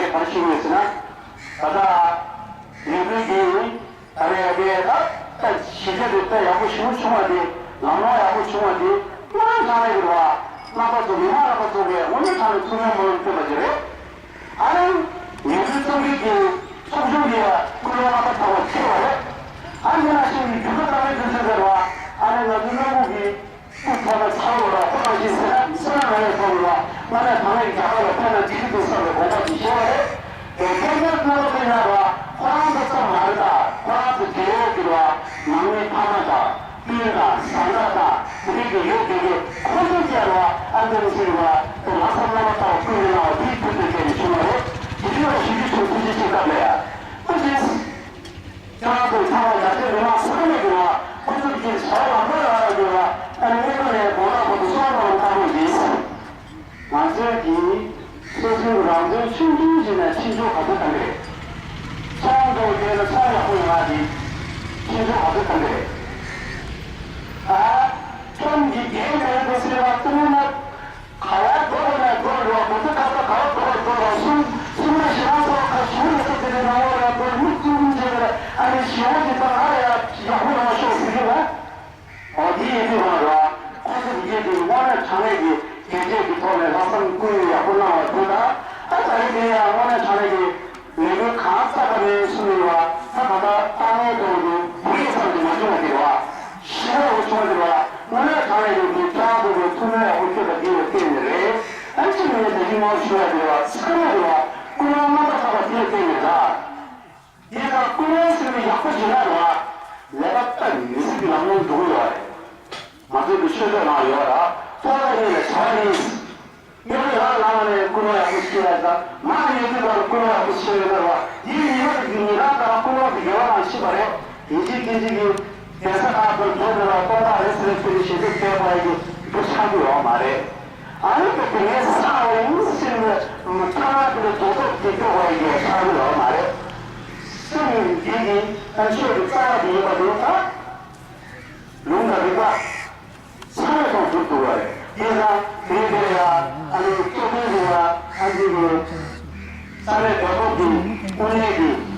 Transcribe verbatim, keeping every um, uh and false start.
ག་རེ་ཞུ་དགོས་ཟེར་ན། ད་ལྟ་ཡུལ་དཔོན་གྱིས་ད་རེས་ཡ་གི་ད་ད་གཞི་རྒྱ་དེ་ད་ཡག་པོ་ཞེ་པོ་བྱུང་བ་དེ། ལམ་ལྷོང་ཡག་པོ་བྱུང་བ་དེ་དངོས་གནས་དྲང་གནས་ཀྱི་རེད་བ། རྣམ་པ་ཚོ་མི་མང་རྣམ་པ་ཚོ་གིས་དངོས་གནས་དྲང་གནས་ཐུགས་སྨོན་སྨོན་ལམ་བཏོན་པ་ཞིག་རེད། ཨ་ནི་ཡུལ་དཔོན་ཚོགས་འདུ་གི་ཚོགས་ཆུང་གི་སྐུ་ལོ་རྣམ་པ་ཚང་མ་ཁྱེར་བ་རེད། ཨ་ནི་ན་ཤིང་གི་རྒྱུད་པ་ལྟ་བའི་དུས་ཚོད་ཟེར་བ། ཨ་ནི་ང་ཚོ་སྣ་ཁུག་གི་སྐུ་ཚོགས་ལ་ཚང་བ་ལ་ཁོ་རང་བཞིན་ཟེར་ན་སེ་ར་ང་ཡང་ཚོགས་ལ་ང་ནས་ད་ལན་རྒྱ་གར་ལ་ཕེབས་ན་འགྲིག་གི་འདུག་བསམ་པའི་དགོངས་པ་ཞིག་བཞེས་པ་རེད། དེ་ཕེབས་ན་སྣ་ཁུག་ཕེབས་ན་ར་ཁོ་རང་ཚོ་ཙམ་མ་རེད། ད་ཁོ་རང་ཚོ་རྒྱལ་ཡོངས་ཀྱི་ར་ནང་མི་ཕ་མ་དང་། སྤུན་དང་བཟའ་ཟླ་དང་། དེ་རིགས་ཀྱི་ཡོད་དེ་གི་ཁོ་ཚོ་སྐྱེ་བ་ཨ་འདྲ་ཟེར་བ་དེ་ལྷག་བསམ་རྣམ་པ་དག་ཀུན་ནས་གནང་བ་དེའི་མཐུ་དེ་སྐྱེ་ནས་བྱུང་བ་རེད། དེ་རིགས་ལ་ཞུ་རྒྱུ་བྱུང་ཐུགས་རྗེ་ཆེ་སྐབས་ལ་ཡ། ཨ་ཙི། ཁྱེད་རང་ཚོ་ཚང་མ་ཡར་རྒྱས་མི་མང་ས་གནས་ཀྱི་བ་ཁོ་ཚོ་གི་བྱ་བ་ལམ་ལ་རག་ཡོད་ལ་ཨ་ནི་སྔོན་མ་ནས་དགོངས་དག་པོ་དེ་སོང་བ་ལ་བཀའ་མོལ་ཡིན། ང་ཚོའི་གི་སོ་སོའི་རང་དོན་ཆུང་ཆུང་ཞིག་ནས་ཕྱིན་ཆོག་ག་ཚོད་གཏང་གི་རེད། ཚོང་དང་འབྲེལ་ན་ཚོང་ཡག་པོ་ཡོང་བ་དེ་ཕྱིན་ཆོག་ག་ཚོད་གཏང་གི་རེད། ཨ། ཁྲོམ་གྱི་རྒྱན་མེད་པའི་ཟེར་བ་ལྟ་བུ་ན། ག་བ་རྡོ་ར་ན་རྡོ་ར་བ་མུ་ཏི་ཁ་ས་ག་བ་རྡོ་ར་རྡོ་ར་གསུམ་གསུམ་ན་ཞི་བ་འཚོ་ཁ་ཞུ་ཡོད་ས་དེ་ནས་ནང་བ་ར་རྡོ་མི་གསུམ་གསུམ་བྱས་པ་ཨ་ནི་ཞི་བ་གི་ད་ང་ཡ་ཡག་པོ་ཡོང་ཤོག་ཟེར་གི་ལ། འོ་དེ་ཡིན་དུས་ང་ར་ཁོ་ཚོ་གི་དེ་དངོས་གནས་དྲང་གནས་ཀྱི་དགེ་རྒྱས་ཀྱི་ཐོག་ནས་ལྷག་བསམ་ཀུན་ཡག་པོ་གནང་བ་དེ་དང་ཨ་ད་རེས་དེ་ཡང་དངོས་གནས་དྲང་གནས་ཀྱི། ལས་འགུལ་གང་བསགས་པ་རེད་གསུངས་ཡོད་པ། ད་ད་ལྟ་དཀའ་ངལ་གཏོང་རྒྱུ་བོད་ཀྱི་ས་ནས་མ་བྱུང་བ་དེ་རེད་བ། ཞི་བ་འོ་བྱུང་བ་དེ་རེད་བ། དངོས་གནས་དྲང་གནས་ཀྱི་དེ་ཀྲང་ཏུ་གི་ཐུགས་སྨོན་ཡག་པོ་སྐྱོ་བ་དེ་ལ་བརྟེན་ནས་རེད། ཨ་ཅི་མི་ཡོད་ད་ཅི་མ་ཞུ་བ་དེ་རེད་བ། ས་ནས་རེད་བ། ཀུན་སློང་རྣམ་པ་ཚང་བ་དེ་ལ་བརྟེན་ནས་ར། དེ་ལ་ཀུན་སློང་ཟེར་ནས་ཡག་པོ་བྱེད་ན་རེད་བ། ལས་ཀ་ལྟ་མི་སྲིད་ཀྱི་ལམ་ལྷོང་འགྲོ་གི་ཡོད་རེད། ང་ཚོ་གི་ཆོས་ཕྱོགས་ནང་ཡོད་ར། ཐོག་ལ་ཡིན་ལ་བྱ་བ་ཡིན། ཡོད་རེད། རང་རང་ནས་ཀུན་སློང་ཡག་པོ་ཞིག་ལ་ད་མ་ཡོད་དུས་ལ་ཀུན་སློང་ཡག་པོ་ཞིག་ཡོད་རེད་བ། ཡིན་ཡིན་པ་ཡིན་ཉིན་རང་ད་ཀུན་སློང་དེ་དགེ་བ་རང་ཤེས་པ་རེད། ཡིན་གཅིག་མིན་གཅིག་གིས་གདན་ས་ཁག་ཏུ་འགྲོ་དགོས་ལ་སྟོང་ཕྲག་རེ་ཟེར་ཟེར་ནས་ཞེ་འདོད་སྐྱེ་བ་ཡི་འདུ་ཆགས་ཀྱི་ཡོད་མ་རེད། ཨ་ནི་དེ་དེ་ངས་ས་བ་ཡིན་ཟེར་ནས་ཐ་མ་དེ་ལ་རྡོག་རྡོག་དེ་སྐྱོ་བ་ཡི་ཆགས་ཀྱི་ཡོད་མ་རེད། སེམས་འདི་གི་ཨ་ཆོས་ཀྱི་རྩ་བ་དེ་ཡིན་པ་དེ་ད། ལུང་དང་རིགས་པ་ཚང་མས་མཐོང་ཐུབ་འདུག་པ་རེད། དེ་ཡིན་ཙང་དེའི་འཕེལ་ཡ་ཨ་ནི་སྐྱོ་དོན་རེད་བ། ཨ་འདི་གི་ས་གནས་རྒྱལ་ཁབ་ཀྱི་དངོས་གནས་ཀྱི་